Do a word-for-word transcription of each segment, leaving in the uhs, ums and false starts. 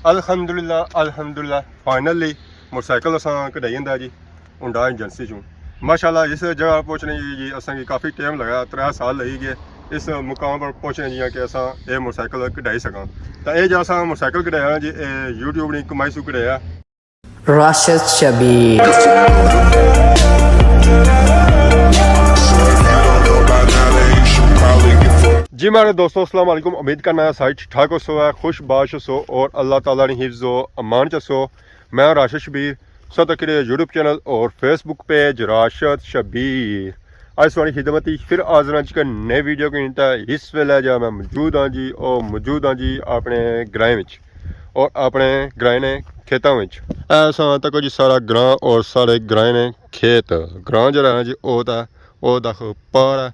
الحمدللہ، الحمدللہ، فائنلی موٹرسائیکل اساں کڈائی آندا جی ہنڈا ایجنسی چوں۔ ماشاءاللہ، اس جگہ پہنچنے جی، جی اساں کی کافی ٹائم لگا، ترے سال لگی گئے اس مقام پر پہنچنے جی کہ اساں اے موٹرسائیکل کڈائی سکاں۔ تاں اے جو اساں موٹرسائیکل کڈایا جی، اے یوٹیوب نی کمائی سوں کڈایا۔ راشد شبیر۔ جی مہاڑے دوستو، السلام علیکم۔ امید کرنا ہے سارے ٹھیک ٹھاک ہوسو، ہے خوش باش ہوسو اور اللہ تعالیٰ نی حفظ و امان چ ہوسو۔ میں راشد شبیر، سو تک یوٹیوب چینل اور فیس بک پیج راشد شبیر۔ اج تہاڑی خدمت اچ پھر حاضر ہاں اک نئے ویڈیو کی۔ تے اس ویلے جا میں موجود ہاں جی، او موجود ہاں جی اپنے گرائیں وچ اور اپنے گرائیں نے کھیتاں وچ۔ اے اساں تکو جی سارا گراں اور سارے گرائیں نے کھیت۔ گراں جیہڑا ہے جی او تے او دکھ پار ہے۔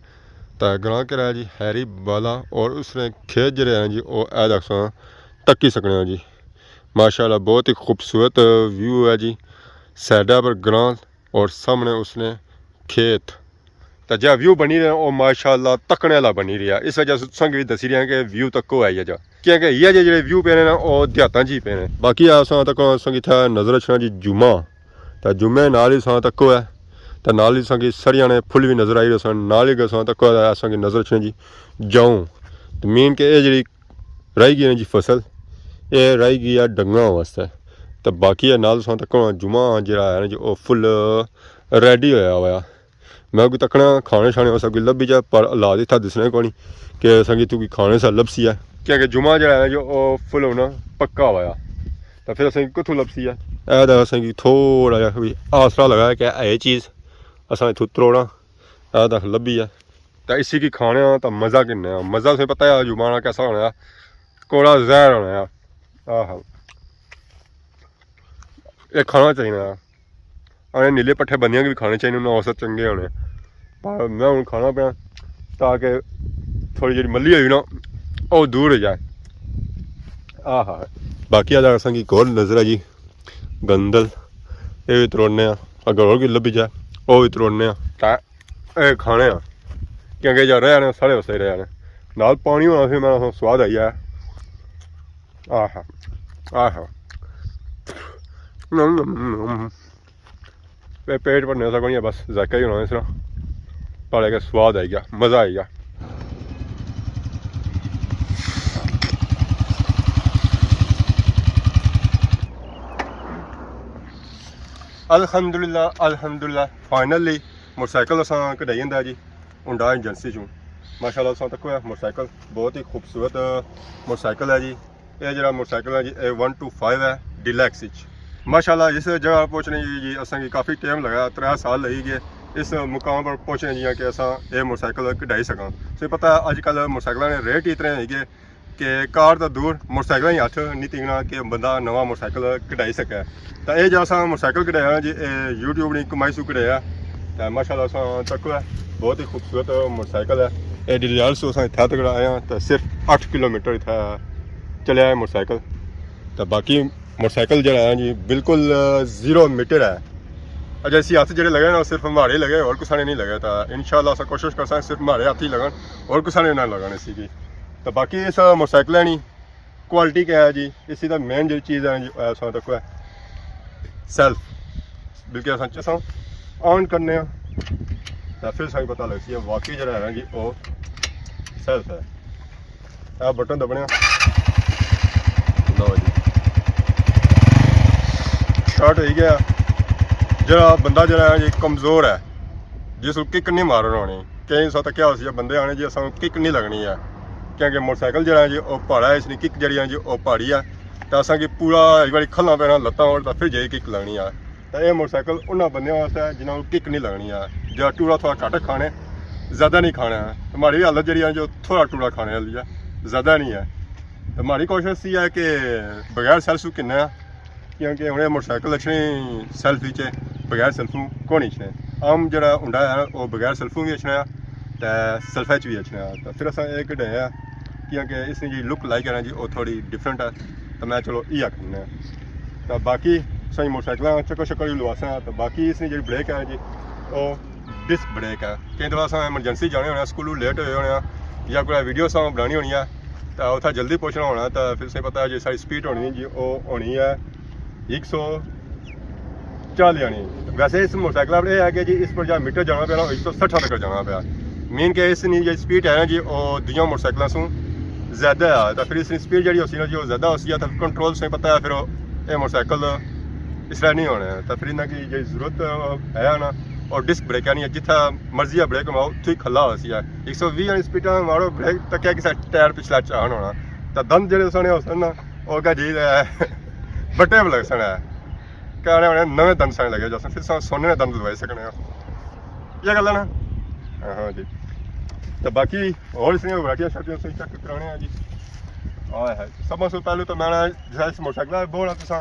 تے گراں کیہڑا ہے جی ہیری بالا، اور اس نے کھیت جیہڑے ہیں جی او اے دکھ اساں تکی سکنے ہاں جی۔ ماشاءاللہ، بہت ہی خوبصورت ویو ہے جی۔ سائیڈا پر گراں اور سامنے اس نے کھیت۔ تے جیہڑا ویو بنی رہیا او ماشاءاللہ تکنے آلا بنی رہیا۔ اس وجہ سے تساں کی وی دسی رہیا کہ ویو تکو ہے یا جا، کیونکہ یہ جے جیہڑے ویو پینے نا او دیہاتاں جی پینے۔ باقی اساں تکو، اساں کی اتھا نظر اچھنا جی جمعہ، تے جمعے نال ہی اساں تکو ہے، تے نال ہی اساں کی سریاں نے پھل وی نظر آئی رہے سن، نال ہی اساں تکو ہے، اساں کی نظر اچھنے جی جاؤں۔ تے مین کہ اے جیہڑی راہی گئی نا جی فصل، اے راہی گئی ہے ڈنگاں واسطے۔ تے باقی ہے نال اساں تکو جمعہ جیہڑا ہے نا جی او فل ریڈی ہویا ہویا۔ میں کوئی تکنا کھانے شانے واسطے کوئی لبھی جائے، پر حالات اتھا دسنے کونی کہ اساں کی اتھوں کوئی کھانے سا لبسی ہے، کیونکہ جمعہ جیہڑا ہے جو او فل ہونا پکا ہویا، تے پھر اساں کی کتھوں لبسی ہے؟ اے تے اساں کی تھوڑا جیہا کوئی آسرا لگا ہے کہ اے چیز اساں اتھوں تروڑاں، اے تے لبھی ہے۔ تے اسی کی کھانے آں تے مزہ کنے آں، مزہ تساں پتہ ہے جمعہ نا کیسا ہونا ہے، کوڑا زہر ہونا ہے۔ آہا، اے کھانا چاہیے۔ اے نیلے پٹھے بندیاں کی وی کھانے چاہیے، انہاں واسطے چنگے ہونے۔ پر میں ہن کھانا پیا تاکہ تھوڑی جیہڑی ملی ہوئی نا، او دور ہو جائے۔ آہا، باقی ادا اساں کی ایک اور نظر ہے جی گندل، اے وی تروڑنے آں، اگر اور کوئی لبھی جائے او وی تروڑنے آں۔ تے اے کھانے آں، کیونکہ جا رہے نے سارے واسطے رہے نے۔ نال پانی ہونا، پھر میرا سواد آئی جائے۔ آہا، آہا۔ نم، نم، نم۔ اے پیٹ بھرنے سا کوئی نہیں، بس ذائقہ ہی ہونا اس طرح۔ پر ایک سواد آئی گیا، مزہ آئی گیا۔ الحمدللہ، الحمدللہ، فائنلی موٹرسائیکل اساں کڈائی آندا جی ہنڈا ایجنسی چوں۔ ماشاءاللہ، اساں تکو ہے موٹرسائیکل، بہت ہی خوبصورت موٹرسائیکل ہے جی۔ اے جیہڑا موٹرسائیکل ہے جی، اے ون ٹو فائیو ہے، ڈیلکس اچ۔ ماشاءاللہ، اس جگہ پہنچنے جی، جی اساں کی کافی ٹائم لگا، ترے سال لگی گئے اس مقام پر پہنچنے جی کہ اساں اے موٹرسائیکل کڈائی سکاں۔ تساں پتہ ہے اج کل موٹرسائیکلاں نے ریٹ ہی اتنے ہوئی گئے کہ کار تاں دور، موٹرسائیکلاں ہی ہتھ نہیں تنگنا کہ بندہ نواں موٹرسائیکل کڈائی سکے۔ تاں اے جا اساں موٹرسائیکل کڈایا جی، اے یوٹیوب نی کمائی سوں کڈایا۔ تاں ماشاءاللہ اساں تکو ہے، بہت ہی خوبصورت موٹرسائیکل ہے۔ اے ڈڈیال سوں اساں اتھا تک آئے ہاں، تاں صرف اٹھ کلومیٹر اتھا چلیا ہے موٹرسائیکل۔ تاں باقی موٹرسائیکل جیہڑا ہے جی، بالکل زیرو میٹر ہے۔ اجے اسی ہتھ جیہڑے لگے نا، صرف مہاڑے لگے، اور کسا نے نہیں لگے۔ تاں انشاءاللہ اساں کوشش کرساں صرف مہاڑے ہتھ ہی لگن، اور کسا نے نہ لگن اسی کی۔ تاں باقی اس موٹرسائیکل نی کوالٹی کیا ہے جی؟ اسی دا مین جیہڑی چیز ہے جی، اے اساں تکو ہے سیلف، بلکہ اساں چساں آن کرنے آں، تاں پھر ساں پتہ لگسی ہے واقعی جیہڑا ہے نا جی، او سیلف ہے۔ اے بٹن دبنے آں۔ لو جی، سٹارٹ ہوئی گیا۔ جیہڑا بندہ جیہڑا ہے جی کمزور ہے، جس کو کک نہیں مارن ہونی، کئی ساتھ کیا ہوسی، بندے آنے جی اساں کک نہیں لگنی ہے، کیونکہ موٹرسائیکل جیہڑا ہے جی او پہاڑا ہے، اس نی کک جیہڑی ہے جی او پہاڑی ہے، تاں اساں کی پورا ایک باری کھلنا پینا لتاں اور تاں پھر جائی کک لگنی ہے۔ تاں اے موٹرسائیکل انہاں بندیاں واسطے ہے جنہاں کو کک نہیں لگنی ہے، جا ٹوڑا تھوڑا گھٹ کھانے، زیادہ نہیں کھانا ہے۔ تاں مہاڑی حالت جیہڑی ہے جو تھوڑا ٹوڑا کھانے والی ہے، زیادہ نہیں ہے۔ تاں مہاڑی کوشش یہ ہے کہ بغیر سیلف سوں کنے، کیونکہ ہن اے موٹرسائیکل اچھنے سیلف وچ، بغیر سیلفوں کون اچھنے۔ عام جیہڑا ہنڈا ہے او بغیر سیلفوں وی اچھنا ہے تے سیلف وچ وی اچھنا ہے۔ تاں پھر اساں اے کڈایا، کیونکہ اس نی جیہڑی لک لائک ہے نا جی، او تھوڑی ڈفرنٹ ہے۔ تاں میں چلو ایہا کھنے آں۔ تاں باقی سائیں موٹرسائیکلاں چکر شکر وی لواساں۔ تاں باقی اس نی جیہڑی بریک ہے جی، او ڈسک بریک ہے۔ کئی دفعہ اساں ایمرجنسی جانے ہونے آں، سکولوں لیٹ ہوئے ہونے آں، یا کوئی ویڈیو اساں بنانی ہونی ہے، تے اتھا جلدی پہنچنا ہونا، تے پھر تساں پتہ ہے جی ساڑی سپیڈ ہونی جی، او ہونی ہے ایک سو چالی آنی۔ ویسے اس موٹرسائیکل پر یہ ہے کہ جی اس پر جا میٹر جانا پیا نا، ایک سو سٹھ تک جانا پیا۔ مین کہ اس نی جی سپیڈ ہے نا جی، او دوجیاں موٹرسائیکلاں سوں زیادہ ہے، تے پھر اس نی سپیڈ جیڑی ہوسی نا جی، او زیادہ ہوسی ہے، تے کنٹرول تساں پتہ ہے پھر او، اے موٹرسائیکل اس طرح نہیں ہونے۔ تے پھر انہاں کی جی ضرورت ہے نا، اور ڈسک بریک نہیں ہے، جتھا مرضی ہے بریک مارو، اتھوں ہی کھلا ہوسی ہے۔ ایک سو ویہہ آلی سپیڈ مارو بریک، تکیا کسے ٹائر پچھلا چاہن ہونا، تے دند جیڑے سنے ہوسن نا، او کیا جی بٹے پہ لگ سن ہے۔ کہنے ہونے نویں دند سنے لگے جاسن، پھر سن سونے نے دند لوائی سکنے ہو۔ یہ گل ہے نا؟ ہاں، ہاں جی۔ تو باقی اور اس نے ورائٹیاں شرٹیاں سے چیک کرانے ہیں جی۔ آئے ہے۔ سب سے پہلے تو میں نے جیسا اس موٹرسائیکل ہے، بولا تساں۔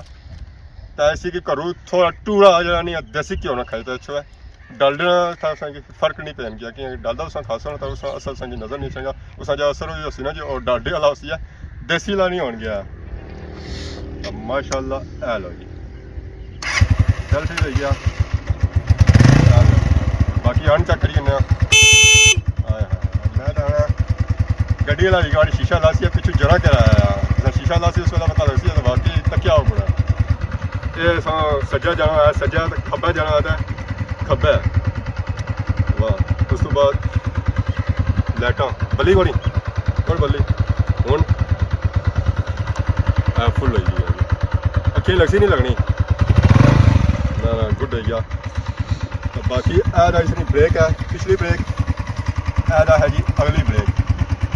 تو ایسی کہ گھروں تھوڑا ٹوڑا جڑا نہیں ہے، دیسی گھیو نہ کھائی تو اچھا ہے۔ ڈالڈے نال تھا اساں کی فرق نہیں پین گیا، کہ ڈالڈا اساں کھاساں نا تو اساں اصل اساں کی نظر نہیں چاہیے، اساں جا اثر ہوئی ہوسی نا جی، اور ڈالڈے والا ہوسی ہے، دیسی والا نہیں ہون گیا۔ ماشاءاللہ، اے لو جی، چل ٹھیک ہے گیا۔ باقی ہن چیک کری کنے آ۔ ہائے ہائے، میں تو آنا گڈی والا بھی گاڑی شیشہ لاسی ہے، پچھو جرا کرایا، جس شیشہ لاسی اس ویلے پتہ لگسی ہے، تو باقی تکیا ہو پڑا۔ یہ ساں سجا جانا ہے، سجا تے کھبا جانا ہے تے کھبا ہے۔ واہ، اس تو بعد لائٹاں بلی کونی، اور بلی ہن، اے فل ہوئی گئی ہے۔ اکھیں لگسی نہیں لگنی۔ نہ، نہ، گڈ ہوئی گیا۔ تو باقی اے دا اس نی بریک ہے، پچھلی بریک، اے دا ہے جی اگلی بریک۔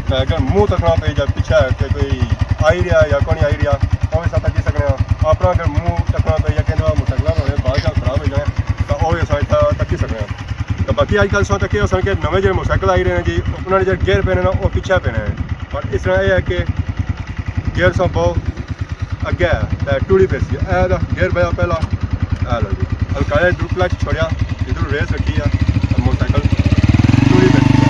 تے اگر منہ تکنا پئی جا پچھے کہ کوئی آئی رہیا یا کونی آئی رہیا، او وی اساں تکی سکنے ہاں۔ اپنا اگر منہ تکنا پئی جا کہ انہاں موٹرسائیکل ہوئے، بال شال خراب ہوئی جائے، تو او وی اساں اتھا تکی سکنے ہاں۔ تو باقی اج کل اساں تکے ہوسن کہ نویں جیڑے موٹرسائیکل آئی رہے ہیں جی، انہاں نے جیڑے گیئر پینے نا، او پچھے پینے ہیں۔ پر اس طرح اے ہے کہ گیئر ساں بہو اگے ہے، تے ٹوڑی پیسی ہے۔ اے دا گیئر بیا پہلا، اے لو جی، ہلکا جہا ادھر کلچ چھوڑیا، ادھر ریس رکھی ہے، تے موٹرسائیکل ٹوڑی پیسی ہے۔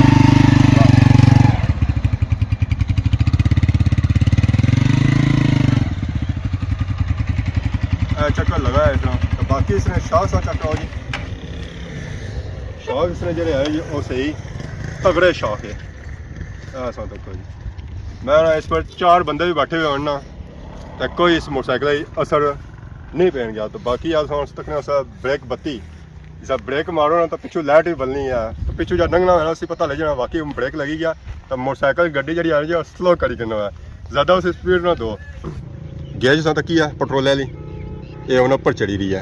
اے چکر لگا ہے اس طرح، تے باقی اس نے شاخ سا چکر ہو جی، شاخ اس نے جڑے ہے جی، او صحیح تگڑے شاخ ہے۔ اے ساں تکو جی، میں نا اس پر چار بندے بھی بیٹھے ہوئے ہون نا، تے کوئی اس موٹرسائیکل ہی اثر نہیں پین گیا۔ تو باقی آ ساں تکنے اسا بریک بتی، جسا بریک مارو نا تو پچھو لائٹ بھی بلنی ہے، تو پچھو جا لنگنا ہونا اسی پتہ لگ جانا واقعی بریک لگی گیا۔ تو موٹرسائیکل گڈی جڑی ہے جو سلو کری کرنا ہے، زیادہ اسی سپیڈ نہ دو۔ گیج ساں تکی ہے پٹرول والی، اے ہن اپر چڑھی رہی ہے۔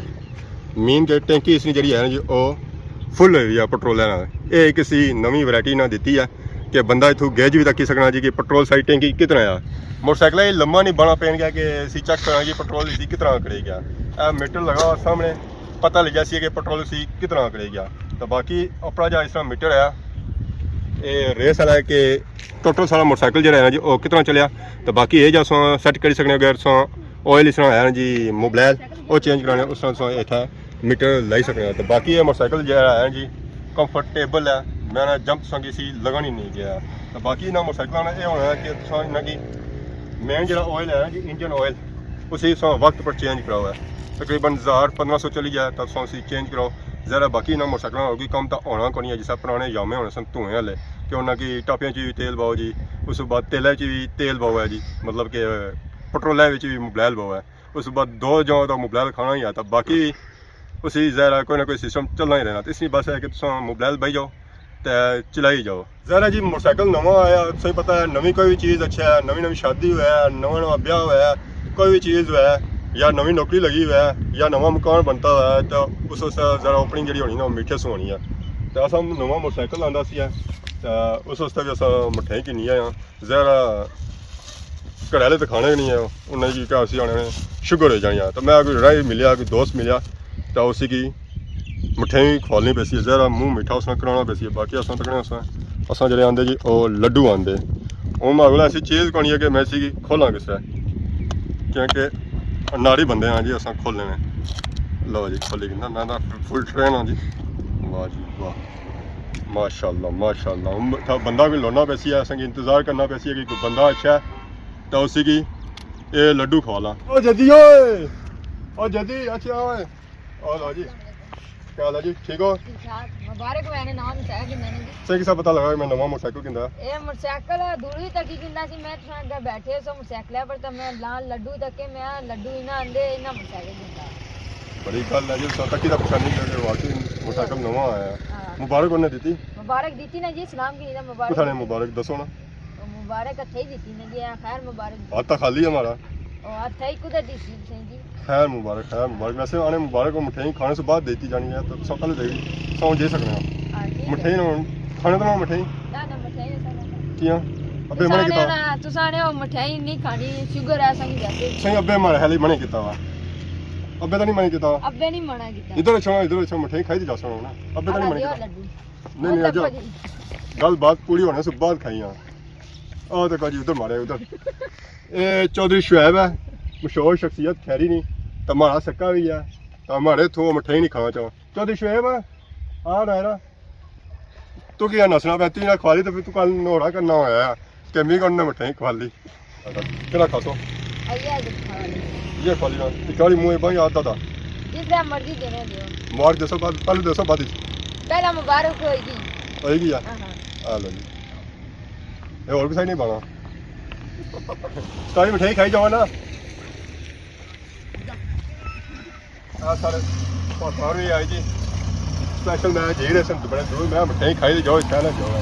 مین کہ ٹینکی اس نی جڑی ہے نا جی، او فل ہوئی ہوئی ہے پٹرول نال۔ اے کسی نویں ورائٹی نہ دتی ہے کہ بندہ اتھوں گیج بھی تکی سکنا جی کہ پٹرول ساڑی ٹینکی کتنا ہے۔ موٹرسائیکل ہی لمبا نہیں بنا پین گیا کہ اسی چیک کرنا جی پٹرول اسی کتنا کڑے گیا۔ اے میٹر لگا ہوا سامنے، پتہ لگیا سی کہ پٹرول اسی کتنا کڑے گیا۔ تو باقی اپنا جا اس طرح میٹر ہے، اے ریس والا ہے کہ ٹوٹل سارا موٹرسائیکل جڑا ہے نا جی، او کتنا چلیا۔ تو باقی اے جا ساں سیٹ کری سکنے اگر ساں آئل اس طرح ہے نا جی، موبلائل، او چینج کرانے، اس طرح ساں اتھا میٹر لائی سکنے آں۔ تے باقی اے موٹرسائیکل جیہڑا ہے جی، کمفرٹیبل ہے، میں نا جمپ تساں کی اسی لگن ہی نہیں گیا۔ تے باقی انہاں موٹرسائیکلاں نا اے ہونا ہے کہ تساں انہاں کی مین جیہڑا آئل ہے نا جی، انجن آئل، اسی تساں وقت پر چینج کراؤ ہے۔ تقریباً ہزار پندرہ سو چلی جائے تاں تساں اسی چینج کراؤ۔ ذرا باقی انہاں موٹرسائیکلاں نا کوئی کم تاں ہونا کونی ہے، جس طرح پرانے یامے ہونے سن دھوئیں والے، کہ انہاں کی ٹاپیاں چ وی تیل پاؤ جی، اس تو بعد تیلے چ وی تیل پاؤ ہے جی، مطلب کہ پٹرولے وچ وی موبلائل پاؤ ہے۔ اس بعد دو جاؤ تو موبلائل کھانا ہی آتا، باقی اسی ظاہر ہے کوئی نہ کوئی سسٹم چلنا ہی رہنا۔ تو اس نی بس ہے کہ تساں موبلائل بہی جاؤ تے چلائی جاؤ۔ ظاہر ہے جی موٹرسائیکل نواں آیا، تساں پتہ ہے نویں کوئی بھی چیز اچھا ہے، نویں نویں شادی ہویا ہے، نواں نواں بیاہ ہویا ہے، کوئی بھی چیز ہویا ہے، یا نویں نوکری لگی ہویا ہے، یا نواں مکان بنتا ہویا ہے، تو اس واسطے ذرا اوپننگ جڑی ہونی نا، او میٹھے سوں ہونی ہے۔ تو اساں نواں موٹرسائیکل آندا سی ہے، تو اس واسطے بھی اساں مٹھائی گھنی آئے ہاں۔ ذرا گھر آلے تے کھانے نہیں ہے، انہاں کی کیا اسی آنے شوگر ہو جانی ہے۔ تو میں کوئی راہی ملیا، کوئی دوست ملیا، تو اسی کی مٹھائی کھوالنی پیسی ہے، ذرا منہ میٹھا اس نے کرانا پیسی ہے۔ باقی اساں تکنے اساں، اساں جڑے آندے جی، او لڈو آندے۔ ہن ماڑے کول ایسی چیز کونی ہے کہ میں اسی کی کھولاں کس طرح، کیونکہ اناڑی بندے ہاں جی، اساں کھولنے نے۔ لو جی، کھولی گئی نا، میں نا فل ٹرین ہاں جی۔ واہ جی واہ۔ ماشاءاللہ، ماشاءاللہ۔ ہن اتھا بندہ کوئی لوڑنا پیسی ہے، اساں کی انتظار کرنا پیسی ہے کہ کوئی بندہ اچھا ہے، تاں اسی کی اے لڈو کھوالاں۔ او جدی اوئے، او جدی، اچھا اوئے۔ او لو جی۔ کیا حال ہے جی؟ ٹھیک ہو؟ ٹھیک ٹھاک۔ مبارک ہوئے نے، نواں موٹرسائیکل گھندا نے جی۔ صحیح کسا پتہ لگا میں نواں موٹرسائیکل گھندا؟ اے موٹرسائیکل دور ہی تکی گھندا سی، میں تساں اگے بیٹھے سو موٹرسائیکل پر، تے میں لاں لڈو تکے، میں لڈو انہاں آندے، انہاں موٹرسائیکل گھندا۔ بڑی گل ہے جی، تساں تکی دا پچھانی کر کے واقعی موٹرسائیکل نواں آیا۔ ہاں۔ مبارک انہیں دیتی؟ مبارک دیتی نا جی، سلام کی نا مبارک۔ کتھا نے مبارک دسو نا۔ او مبارک ہتھے ہی دیتی نا جی، اے خیر مبارک۔ ہاتھ تو خالی ہے ہمارا۔ او ہتھے ہی کدھر دیتی تسیں جی؟ خیر مبارک، خیر مبارک۔ ویسے آنے مبارک کو مٹھائی کھانے سے بعد دیتی جانی ہے، تو سب پہلے دے سو جے سکنے ہیں۔ ہاں، ٹھیک ہے۔ مٹھائی نہ کھانے تو نہ مٹھائی۔ نہ، نہ، مٹھائی ایسا نہ کھانے۔ کیا؟ ابے منع کیتا؟ تساں نے او مٹھائی نہیں کھانی، شوگر ہے، سنگ جیسے۔ صحیح، ابے ہمارے حالی منع کیتا ہوا۔ ابے تو نہیں منع کیتا۔ ابے نہیں منع کیتا۔ ادھر اچھو، ادھر اچھو، مٹھائی کھائی دی جا سکنا نا۔ ابے تو نہیں منع کیتا۔ لڈو۔ نہیں، نہیں، اچھا۔ گل بات پوری ہونے سے بعد کھائی ہاں۔ او تے کجی ادھر مارے ادھر۔ اے چوہدری شعیب ہے، مشہور شخصیت، خیری نہیں، تے ماڑا سکا وی ہے، تے ماڑے تھو مٹھائی نہیں کھانا چاہو۔ چوہدری شعیب، آ نائرا، تو کیا نسنا پیا، تینا کھوالی تے پھر تو کل نوڑا کرنا ہویا ہے کہ میں کون نے مٹھائی کھوالی۔ کہڑا کھاسو؟ آئیے اج کھالی۔ یہ کھوالی نا، اکالی منہ بھائی آتا تھا۔ جس طرح مرضی دینے دیو۔ مبارک دسو بعد، پہلے دسو بعد وچ۔ پہلا مبارک ہوئے گی۔ ہوئے گی یا؟ ہاں، ہاں۔ آ لو جی۔ اے اور کسے نہیں بانا۔ ساری مٹھائی کھائی جاؤ نا۔ آ سارے پاپا بھی آئے جی۔ سپیشل میں جی رہے سن بڑے دور، میں مٹھائی کھائی تے جاؤ، اس طرح جاؤ۔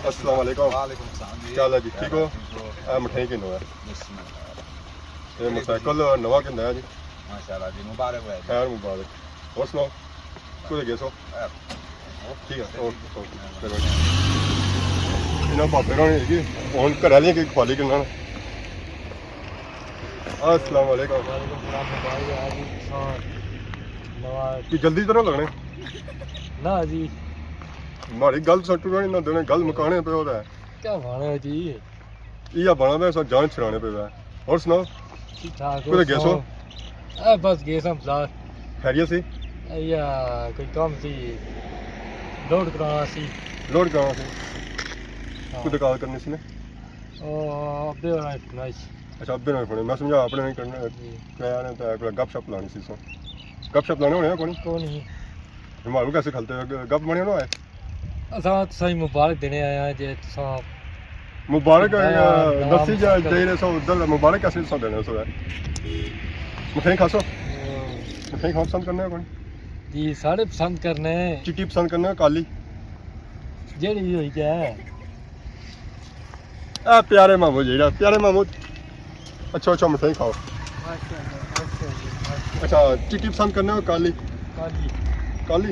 السلام علیکم۔ وعلیکم السلام جی۔ کیا حال ہے جی؟ ٹھیک ہو؟ ٹھیک ہو؟ اے مٹھائی کنوں ہے؟ بسم اللہ۔ اے موٹرسائیکل نواں کندا ہے جی۔ ماشاءاللہ جی، مبارک ہوئے جی۔ خیر مبارک۔ اور سناؤ؟ کدھر گئے سو؟ اے، ٹھیک ہے، اوکے، اوکے، چلو۔ انہاں بابے ہوراں نے جی، ہن گھر آلیاں کی کھوالی کناں۔ السلام علیکم۔ وعلیکم السلام، مبارک ہو جی، سال نواں۔ کوئی جلدی تو نہ لگنے؟ نہ جی۔ مہاڑی گل سٹو نہ دینے، گل مکانے پہ ہوتا ہے۔ کیا مانے ہو جی؟ ایہا بنا پیا، سا جان چھڑانے پہ ہے۔ اور سناؤ؟ ٹھیک ٹھاک، کدھر اور گئے سو؟ سناؤ؟ اے بس گئے ساں بازار۔ خیریت سی؟ اے یا کوئی کم سی، لوڈ کرانا سی۔ لوڈ کرانا سی؟ ہاں۔ کوئی دکان کرنی سی نے؟ او، ابے ہونا فنائش۔ اچھا، ابے ہونا فنائش۔ میں سمجھا اپنے نہیں کرنا، جی۔ کرایہ نے تے کوئی گپ شپ لانی سی سو۔ گپ شپ لانے ہونے ہیں کونی؟ کونی۔ ہمارو کیسے کھلتے ہو؟ گپ بنے ہونا ہے؟ اساں تساں مبارک دینے آئے ہیں جے تساں مبارک، آ، نواں دسی جا، موٹرسائیکل۔ جائی رہے سو ادھر مبارک کیسے تساں دینے سو ہے؟ مٹھائی کھاسو؟ ہاں۔ مٹھائی کھانا پسند کرنے ہو کون؟ جی، سارے پسند کرنے ہیں۔ چٹی پسند کرنے ہو کالی؟ جیڑی بھی ہوئی جائے۔ اے پیارے مامو جیڑا، پیارے مامو۔ اچھا، اچھا، مٹھائی کھاؤ۔ ماشاءاللہ، ماشاءاللہ، ماشاءاللہ۔ اچھا، چٹی پسند کرنے ہو کالی؟ کالی۔ کالی؟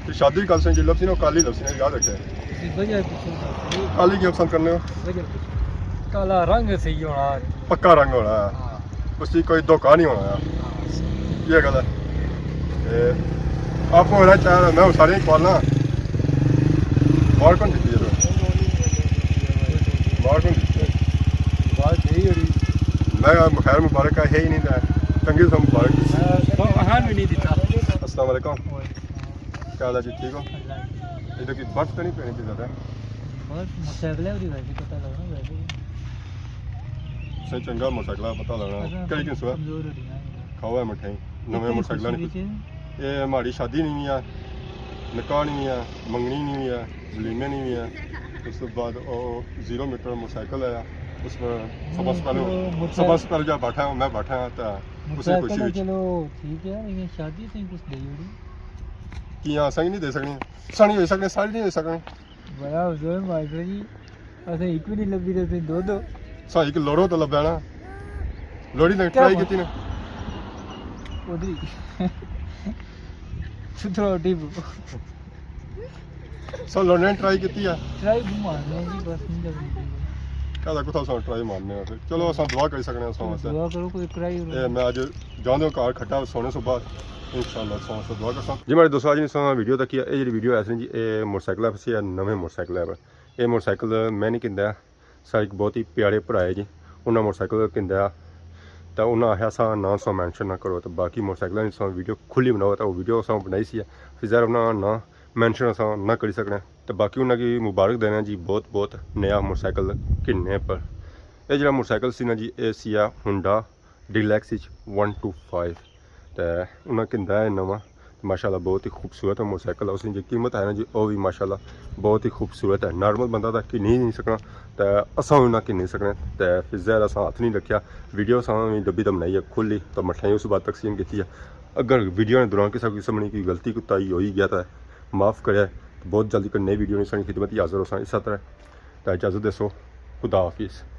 تے شادی وی کل سن جی لبسی نا، کالی لبسی نا، یاد رکھے۔ جی، وجہ پوچھو۔ کالی کیوں پسند کرنے ہو؟ وجہ پوچھو۔ کالا رنگ صحیح ہونا۔ پکا رنگ ہونا۔ ہاں۔ اس کی کوئی دھوکا نہیں ہونا۔ ہاں، صحیح۔ یہ گل ہے۔ تے آپ کو ہونا چاہ رہا، میں سارے کھوانا۔ باہر کون جیتی ہے؟ باہر کون جیتی ہے؟ بات یہی ہو رہی۔ میں خیر مبارک ہے ہی نہیں تھا۔ چنگی سا مبارک۔ ہاں، ہاں، بھی نہیں دیتا۔ السلام علیکم۔ کیا حال ہے جی؟ ٹھیک ہو؟ اللہ۔ ادھر کی برف تو نہیں پینی تھی زیادہ؟ بس موٹرسائیکل ہے، ویسے پتہ لگنا ویسے۔ صحیح، چنگا موٹرسائیکل ہے، پتہ لگنا۔ اچھا، کہڑی قسم ہے؟ کمزور ہو رہی ہے۔ کھاوا ہے مٹھائی، نویں کتنی موٹرسائیکل قسم نہیں۔ کی؟ یہ ہماری شادی نہیں ہوئی ہے، نکاح نہیں ہوئی ہے، منگنی نہیں ہوئی ہے، ولیمے نہیں ہوئی ہے۔ اس کے بعد او زیرو میٹر موٹرسائیکل ہے، اس میں سب سے پہلے، موٹرسائیکل سب سے پہلے جا بیٹھا ہوں، میں بیٹھا ہوں، تو اسی موٹرسائیکل خوشی ہے، وچ۔ چلو ٹھیک ہے، لیکن شادی سے کچھ دے ہی نہیں۔ کیا اساں نہیں دے سکنے؟ اساں نہیں دے سکنے، سارے نہیں دے سکنے۔ بڑا حضور ماسٹر جی، اساں ایک بھی نہیں لبھی تے تسیں دو دو۔ سا ایک لوڑو تو لبھیا نا۔ لوڑی نے کیا ٹرائی بات؟ کیتی نا۔ ادھر ہی۔ ستھرا ڈیبو۔ سو لوڑنے ٹرائی کیتی ہے۔ ٹرائی بھی مارنے جی، بس نہیں لگنی۔ کہدا کتھا سو ٹرائی مارنے ہیں پھر۔ چلو اساں دعا کری سکنے ہیں سو واسطے۔ دعا کرو کوئی ٹرائی۔ اے میں اج جاندے گھر کھٹا سونے سے بعد انشاءاللہ سو واسطے دعا کرساں۔ جی میرے دوستو، اج نہیں سو ویڈیو تک کیا، اے جی ویڈیو ایسے جی، اے موٹرسائیکل ہے، نویں موٹرسائیکل ہے۔ اے موٹرسائیکل میں نہیں کندا، ساڑے ایک بہت ہی پیارے بھرا ہے جی، انہاں موٹرسائیکل گھندا، تے انہاں آخیا سا ناں سا مینشن نہ کرو، تے باقی موٹرسائیکلاں نی سا ویڈیو کھلی بناؤ، تے او ویڈیو اساں بنائی سی، فیر ظاہر انہاں ناں مینشن اساں نہ کری سکنے، تے باقی انہاں کی مبارک دینا جی بہت بہت نیا موٹرسائیکل گھننے پر۔ اے جیڑا موٹرسائیکل سی نا جی، اے سی آ ہونڈا ڈیلیکس اچ ون ٹو فائیو، تے انہاں گھندا ہے نواں، ماشاءاللہ بہت ہی خوبصورت ہے موٹر سائیکل، اس کی جو قیمت ہے نا جی، وہ بھی ماشاءاللہ بہت ہی خوبصورت ہے۔ نارمل بندہ تک گھنی نہیں سکنا، تے اساں انہاں گھنی سکنے۔ تے پھر ظاہر اساں ہاتھ نہیں رکھیا، ویڈیو اساں بھی ڈبی تے بنائی ہے کھلی، تو مٹھائی اس بعد تقسیم کیتی ہے۔ اگر ویڈیو نے دوران کسی قسم کی کوئی غلطی کوتاہی ہوئی گیا تو معاف کرے، بہت جلدی کوئی نئی ویڈیو نے ساری خدمت ہی حاضر ہو ساں۔ اس طرح تے اجازت دیسو، خدا حافظ۔